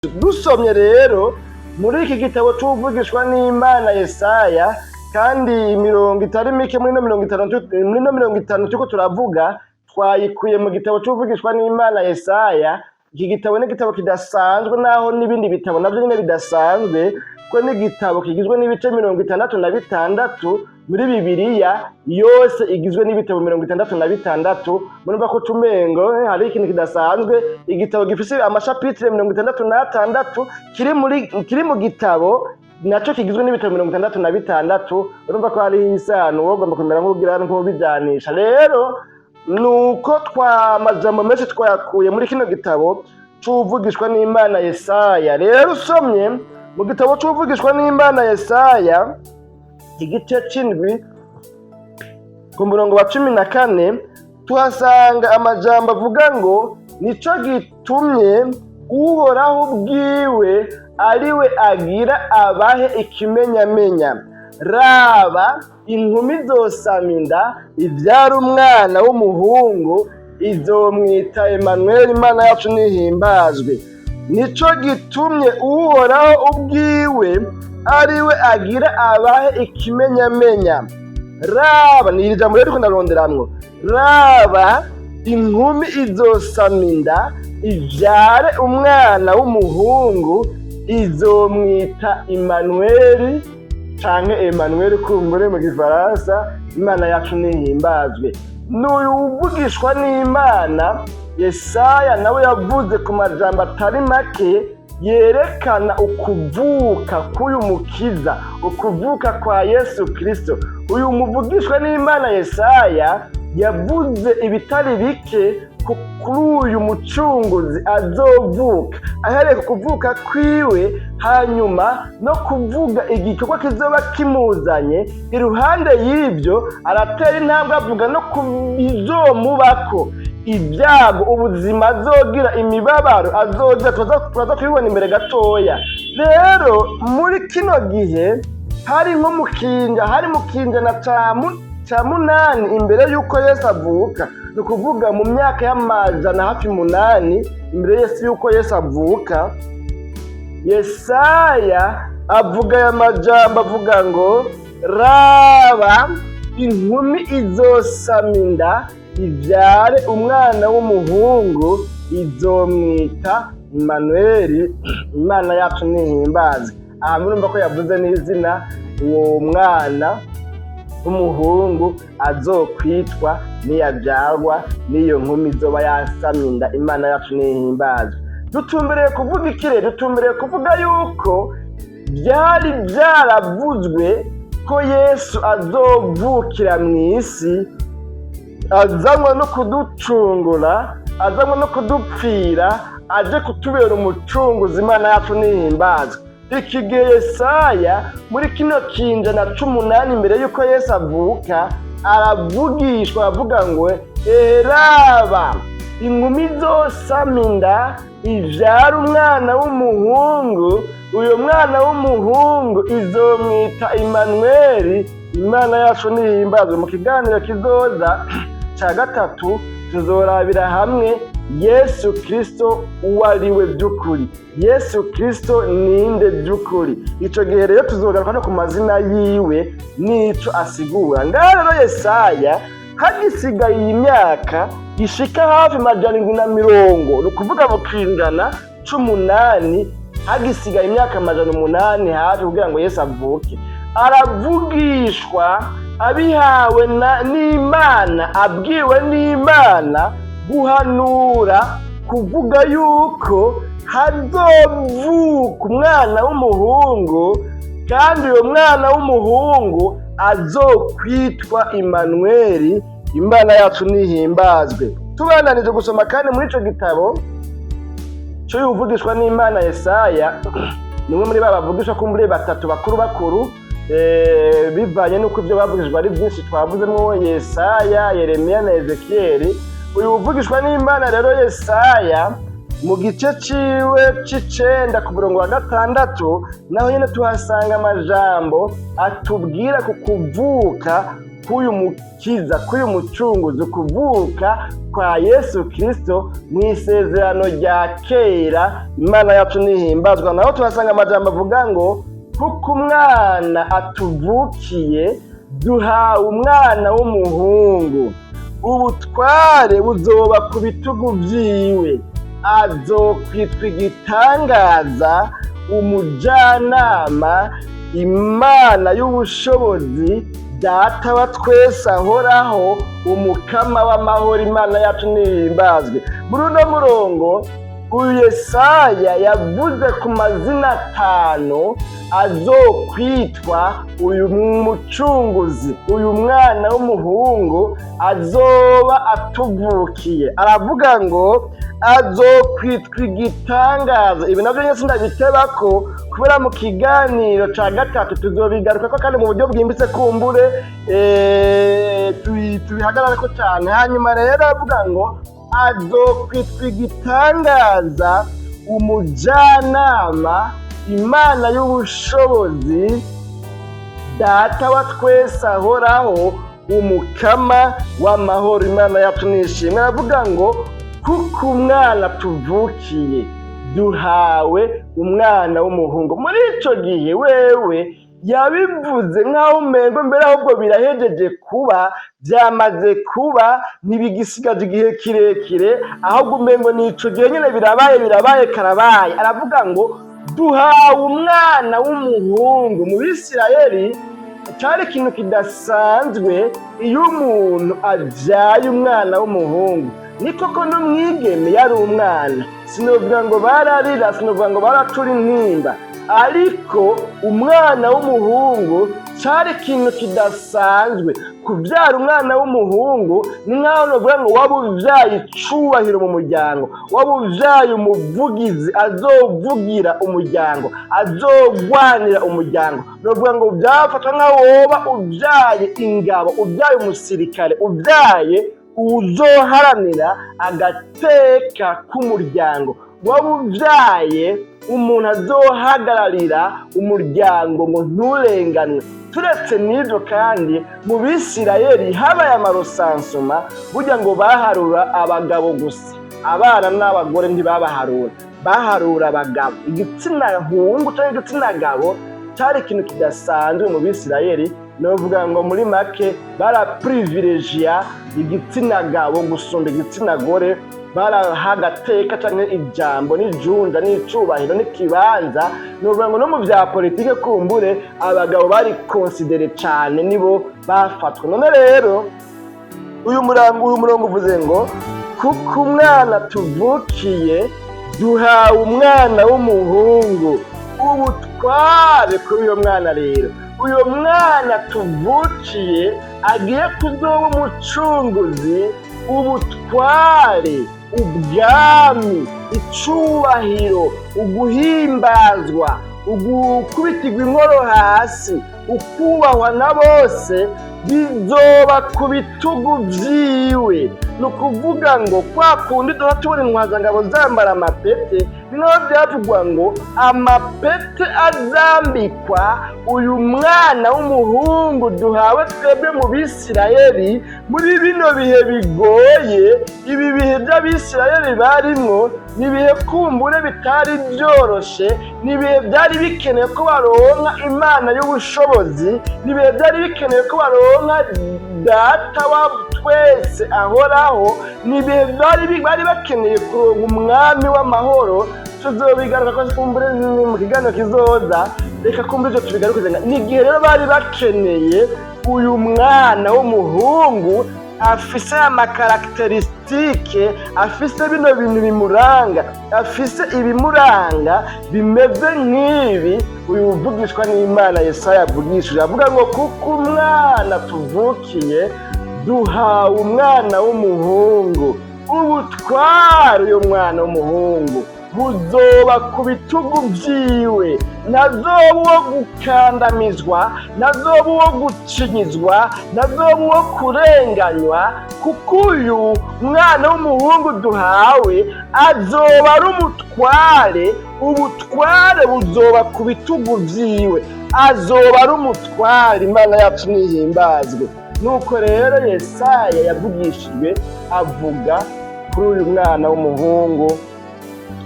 Dusomye rero muri iki gitabo c'uwuvugishwa n'Imana Yesaya, kandi imirongo itari mike muri ino 50, muri ino 50 turiko turavuga, twayikuye mu gitabo c'uwuvugishwa n'Imana Yesaya. Iki gitabo ni igitabo kidasanzwe, naho n'ibindi bitabo navyo nyene bidasanzwe, kuko ni igitabo kigizwe n'ibice 66 muri Bibiliya yose igizwe n'ibitabo 66. Murumva ko tumengo hari ikintu kidasanzwe, igitabo gifise amashapitire 66 kiri mu gitabo naco kigizwe n'ibitabo 66. Urumva ko hariho isano, wogomba kumera nk'ugira nk'ubijanisha. Rero nuko twa majambo menshi twayakuye muri kino gitabo c'uwuvugishwa n'Imana Yesaya. Rero usomye mu gitabo c'uwuvugishwa n'Imana Yesaya, igice c'indwi, ku murongo wa 14, tuhasanga amajambo avuga ngo: "Nico gitumye Uhoraho ubwiwe ariwe agira abahe ikimenyamenya: raba, inkumi izosama inda, ivyara umwana w'umuhungu, izomwita Emanuweli." Imana yacu nihimbazwe. Nico gitumye Uhoraho ubwiwe ariwe agira abahe ikimenyamenya. Raba, ni iri jambo rero riko ndaronderamwo: raba, inkumi izosama inda, ivyare umwana w'umuhungu, izomwita Imanuweli, canke Emanuweli kumbure mu Gifaransa. Imana yacu nihimbazwe. N'uyu uvugishwa n'Imana Yesaya nawe yavuze ku majambo atari make yerekana ukuvuka k'uyu Mukiza, ukuvuka kwa Yesu Kristo. Uyu muvugishwa n'Imana Yesaya yavuze ibitari bike kuri uyu Mucunguzi azovuka, ahereye ku kuvuka kwiwe, hanyuma no kuvuga igikorwa kizoba kimuzanye. Iruhande y'ibyo, aratera intambwe avuga no ku bizomubako, ibyago, ubuzima azogira, imibabaro azogira. Turaza kubibona imbere gatoya. Rero muri kino gihe hari nko mu kinja, hari mu kinjana ca munani imbere y'uko Yesu avuka, ni ukuvuga mu myaka y'amajana hafi 8 imbere Yesu y'uko Yesu avuka. Yesaya avuga aya majambo, avuga ngo: "Raba, inkumi izosama inda, ivyare umwana w'umuhungu, izomwita Imanuweli." Imana yacu nihimbaze. Aha murumva ko yavuze n'izina uwo mwana w'umuhungu azokwitwa niyavyarwa n'iyo nkumi izoba yasamye inda. Imana yacu nihimbazwe. Dutumbereye kuvuga ikire, dutumbereye kuvuga yuko byari byaravuzwe ko Yesu azovukira mu isi, azanwa no kuducungura, azanwa no kudupfira, aje kutubera umucunguzi. Imana yacu nihimbazwe. Iki gihe Yesaya, muri kino kinjana c'umunani imbere y'uko Yesu avuka, aravugishwa, aravuga ngo: "Eraba, inkumi izosama inda, ivyara umwana w'umuhungu, uyo mwana w'umuhungu izomwita Imanuweli." Imana yacu nihimbazwe. Mu kiganiro kizoza ca gatatu tuzorabira hamwe Yesu Kristo uwo ari we by'ukuri, Yesu Kristo ninde by'ukuri. Ico gihe rero tuzogaruka no ku mazina yiwe n'ico asigura. Ngaha rero Yesaya, hagisigaye iyi myaka ishika hafi 750, ni ukuvuga mu kingana c'umunani, hagisigaye imyaka 800 hafi kugira ngo Yesu avuke, aravugishwa abihawe n'Imana, abwiwe n'Imana guhanura, kuvuga yuko hazovuka umwana w'umuhungu, kandi uyo mwana w'umuhungu azokwitwa Imanuweli. Imana yacu nihimbazwe. Tubandanije gusoma kandi muri ico gitabo c'uyuvugishwa n'Imana Yesaya, ni umwe muri ba bavugishwa kumbure batatu bakuru bakuru, bivanye n'uko ibyo bavugishwa ari byinshi. Twavuzemo Yesaya, Yeremiya na Ezekiyeli. Uyu uvugishwa n'Imana rero Yesaya, mu gice ciwe c'icenda, ku murongo wa 6, naho nyene tuhasanga amajambo atubwira ku kuvuka k'uyu Mukiza. k'uyu mukiza, k'uyu mucunguzi, ukuvuka kwa Yesu Kristo mu isezerano rya kera. Imana yacu nihimbazwa. Naho tuhasanga amajambo avuga ngo kuko umwana atuvukiye, duhawe umwana w'umuhungu, ubutware buzoba ku bitugu vyiwe, azokwitwa igitangaza, umujyanama, Imana y'ubushobozi, Data wa twese ahoraho, Umukama w'amahoro. Imana yacu nihimbazwe. Muri uno murongo, uyu Yesaya yavuze ku mazina atanu azokwitwa uyu mucunguzi, uyu mwana w'umuhungu azoba atuvukiye. Aravuga ngo azokwitwa igitangaza. Ibi navyo nyene sindabiteba ko kubera mu kiganiro ca gatatu tuzobigarukako kandi mu buryo bwimbitse, kumbure tubihagarareko cane. Hanyuma rero aravuga ngo azokwitwa igitangaza, umujyanama, Imana y'ubushobozi, Data wa twese ahoraho, Umukama w'amahoro. Imana yacu nishimwe. Aravuga ngo kuko umwana tuvukiye, duhawe umwana w'umuhungu. Muri ico gihe wewe yabivuze nk'aho umengo mbere ahubwo birahejeje kuba, byamaze kuba, ntibigisigaje igihe kirekire, ahubwo umengo ni ico gihe nyene birabaye, birabaye karabaye. Aravuga ngo duhawe umwana w'umuhungu. Mu Bisirayeli cyari ikintu kidasanzwe iyo umuntu abyaye umwana w'umuhungu. Ni koko n'umwigeme yari umwana, sinovuga ngo bararira, sinovuga ngo baracura intimba, ariko umwana w'umuhungu cyari ikintu kidasanzwe. Kubyara umwana w'umuhungu ni nk'aho novuga ngo waba ubyaye icubahiro mu muryango, waba ubyaye umuvugizi azovugira umuryango, azogwanira umuryango. Novuga ngo byafatwa nk'aho woba ubyaye ingabo, ubyaye umusirikare, ubyaye uzoharanira agateka k'umuryango, waba ubyaye umuntu azohagararira umuryango ngo nturenganwe. Turetse n'ibyo kandi, mu Bisirayeli habaye ama recensement, burya ngo baharura abagabo gusa, abana n'abagore ntibabaharura, baharura abagabo. Igitsina hungu cyangwa igitsina gabo cyari ikintu kidasanzwe mu Bisirayeli. Novuga ngo muri make baraprivilegiya igitsina gabo gusumba igitsina gore, baraha agateka canke ijambo n'ijunja n'icubahiro n'ikibanza. Novuga ngo no mu vya politike kumbure abagabo bari considérés cane, nibo bafatwa. None rero uyu murongo uvuze ngo kuko umwana tuvukiye, duhawe umwana w'umuhungu, ubutware kuri uyo mwana. Rero uyo mwana tuvukiye agiye kuzoba umucunguzi, ubutware, ubwami, icubahiro, uguhimbazwa, ugukubitirwa inkoro hasi, ukubahwa na bose, bizoba ku bitugu vyiwe. Ni ukuvuga ngo kwa kundi duha tubona intwazangabo zambara amapete, ni naho byavugwa ngo amapete azambikwa uyu mwana w'umuhungu duhawe twebwe mu Bisirayeli muri bino bihe bigoye. Ibi bihe by'Abisirayeli barimwo ni ibihe kumbure bitari byoroshe, ni ibihe byari bikenewe ko baronka Imana y'ubushobozi, ni ibihe byari bikenewe ko baronka Data wa twese ahoraho, ni ibihe bari bakeneye kuronka Umwami w'amahoro. Tuzobigaruka ko kumbure ni mu kiganiro kizoza, reka kumbure ivyo tubigaruke. Ni igihe rero bari bakeneye uyu mwana w'umuhungu afise ama caractéristiques, afise bino bintu bimuranga, afise ibimuranga bimeze nk'ibi uyu uvugishwa n'Imana Yesaya avugishije. Avuga ngo kuko umwana tuvukiye, duhawe umwana w'umuhungu, ubutware uyu mwana w'umuhungu buzoba ku bitugu vyiwe, ntazoba uwo gukandamizwa, ntazoba uwo gucinyizwa, ntazoba uwo kurenganywa, kuko uyu mwana w'umuhungu duhawe azoba ari umutware, ubutware buzoba ku bitugu vyiwe, azoba ari umutware. Imana yacu nihimbazwe. Nuko rero Yesaya yavugishijwe avuga kuri uyu mwana w'umuhungu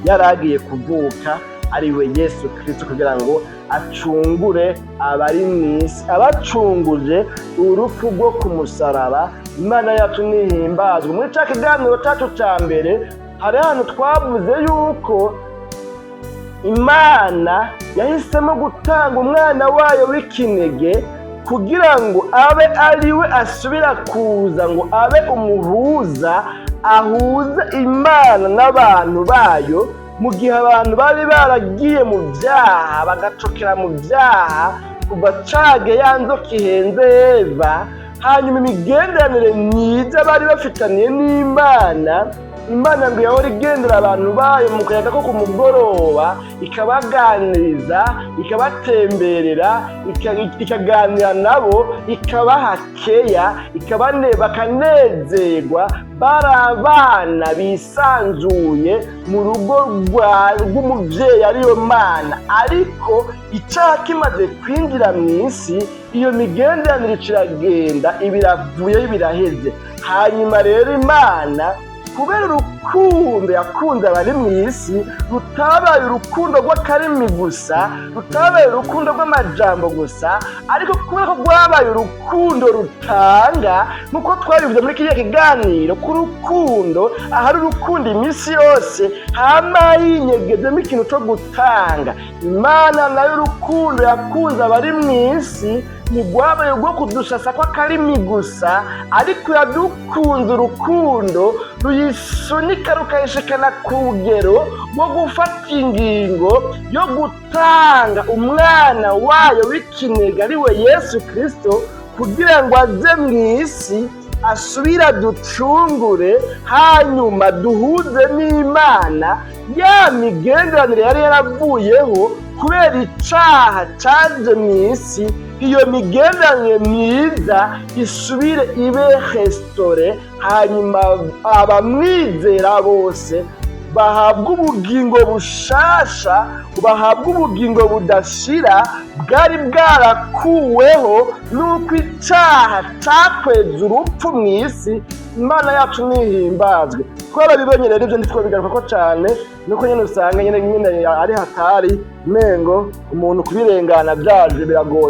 yari agiye kuvuka, ariwe Yesu Kristo, kugira ngo acungure abari mu isi, abacunguje urupfu rwo ku musaraba. Imana yacu nihimbazwe. Muri ca kiganiro cacu ca mbere, hari ahantu twavuze yuko Imana yahisemo gutanga umwana wayo w'ikinege kugira ngo abe ariwe asubira kuza, ngo abe umuhuza, ahuze Imana n'abantu bayo, mu gihe abantu bari baragiye mu byaha, bagacokera mu byaha kuva cage ya nzoka ihenze Eva. Hanyuma imigenderanire myiza bari bafitaniye n'Imana, Imana ngo yahora igendera abantu bayo mu kayaga ko ku mugoroba, ikabaganiriza, ikabatemberera, ikaganira nabo, ikabaha keya, bakanezerwa, bari abana bisanzuye mu rugo rw'umuvyeyi ariyo Mana. Ariko icaha kimaze kwinjira mu isi, iyo migenderanire iragenda ibiravuyeyo, biraheze. Hanyuma rero Imana, kubera urukundo yakunze abari mu isi, rutabaye urukundo rw'akarimi gusa, rutabaye urukundo rw'amajambo gusa, ariko kubera ko rwabaye urukundo rutanga, nk'uko twabivuze muri kiriya kiganiro, ku rukundo ahari urukundo iminsi yose hama yinyegezemo ikintu co gutanga. Imana nayo, urukundo yakunze abari mu isi ntigwabaye urwo kudushasa kw'akarimi gusa, ariko yadukunze urukundo ruyisunika, rukayishikana ku rugero rwo gufata ingingo yo gutanga umwana wayo w'ikinege, ariwe Yesu Kristo, kugira ngo aze mu isi, asubire aducungure, hanyuma duhuze n'Imana ya migenderanire yari yaravuyeho kubera icaha caje mu isi. Iyo migenderanire myiza isubire ibe restaurée, hanyuma abamwizera bose bahabwa ubugingo bushasha, bahabwa ubugingo budashira bwari bwarakuweho n'uko icaha cakweza urupfu mu isi. Imana yacu nihimbazwe. Twarabibonye rero ibyo, ntitwabigaruka ko cane, nuko nyene usanga nyene ari hatari, mengo umuntu kubirengana byaje biragoye.